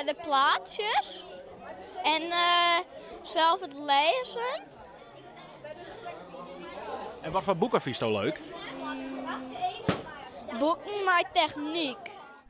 De plaatsjes en sels it lêzen. En wat foar boeken fynsto leuk? Boeken mei technyk.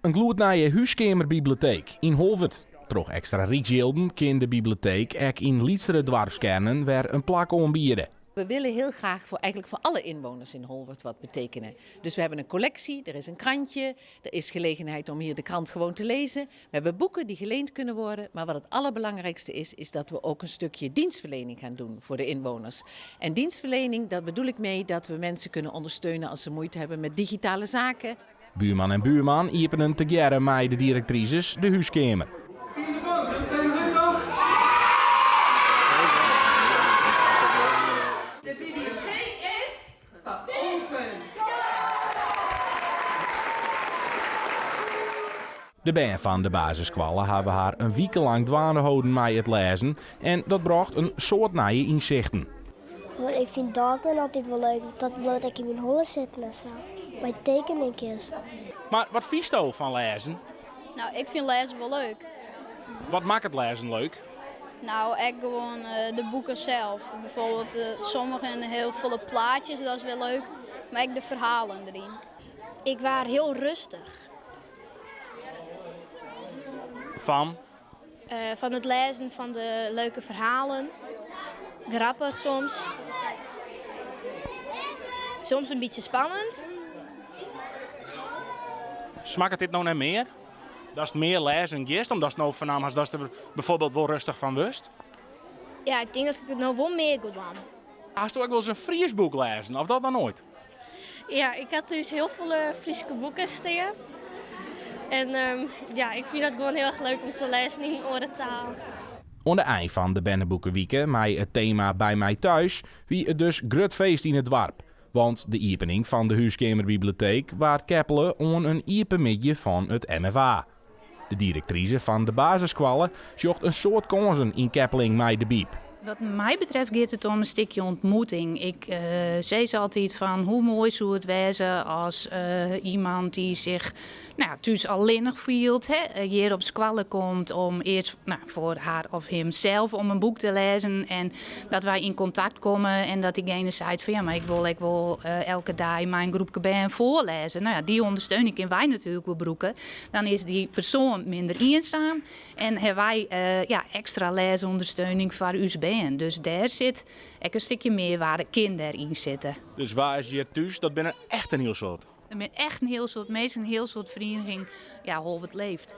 In gloednije húskeamerbibleteek yn Holwert. Troch ekstra ryksjilden kin de bibleteek ek yn lytsere doarpskearnen wer in plak oanbiede. We willen heel graag voor, eigenlijk voor alle inwoners in Holwerd wat betekenen. Dus we hebben een collectie, er is een krantje, er is gelegenheid om hier de krant gewoon te lezen. We hebben boeken die geleend kunnen worden. Maar wat het allerbelangrijkste is, is dat we ook een stukje dienstverlening gaan doen voor de inwoners. En dienstverlening, dat bedoel ik mee dat we mensen kunnen ondersteunen als ze moeite hebben met digitale zaken. Buurman en Buurman iepenen tegearre mei de direktrises de húskeamer. De bibliotheek is geopend! De bern fan de basisskoalle hawwe har in wike lang dwaande holden mei it lêzen en dat brocht in soad nije ynsichten. Ik fyn Dogman altyd wol leuk, want dat bliuwt ek yn myn holle sitten en sa. Mei tekeninkjes. Mar wat fynsto fan lêzen? No, ik fyn lêzen wol leuk. Wat makket lêzen leuk? No, ek gewoan de boeken sels. Bijvoorbeeld sommigen hiel folle plaatsjes, dat is wer leuk. Mar ek de ferhalen deryn. Ik waard hiel rêstich. Fan? Fan it lêzen fan de leuke ferhalen. Grappich soms. Soms in bytsje spannend. Smakket dit no nei mear? Datst mear lêzen giest, omdatst no fernaam hast datst der bijvoorbeeld wol rêstich fan wurdst? Ja, ik tink dat ik it no wol mear gean dwaan. Hasto ek wolris in Frysk boek lêzen, of dat noch noait? Ja, ik ha thús hiel folle Fryske boeken stean. En ja, ik fyn dat gewoan hiel erch leuk om te lêzen yn in oare taal. Oan de ein fan de Berneboekewike mei it tema By my thuis wie it dus grut feest yn it doarp. Want de iepening fan de húskeamerbibleteek waard keppele oan in iepen middei fan it MFA. De direktrise fan de basisskoalle sjocht in soad kânsen yn keppeling mei de byb. Wat my betreft giet it om in stikje ontmoeting. Ik sis altyd fan hoe moai soe it wêze as iemand dy't sich nou, thús allinnich fielt, hè, hjir op skoalle komt om earst nou, foar har of himsels om in boek te lêzen en dat wy yn kontakt komme en dat diegene seit fan ja, mar ik wol ek wol elke dei mei in groepke bern foarlêze. No ja, dy ûndersteuning kinne wy natuerlik wol brûke. Dan is dy persoan minder iensaam en hawwe wy ja, ekstra lêsûndersteuning foar ús bern. Dus dêr sit ek in stikje mearwaarde, kin dêryn sitte. Dus wa is hjir thús? Dat binne echt in hiel soad. Der binne echt in hiel soad minsken, in hiel soad ferieniging. Ja, Holwert leeft.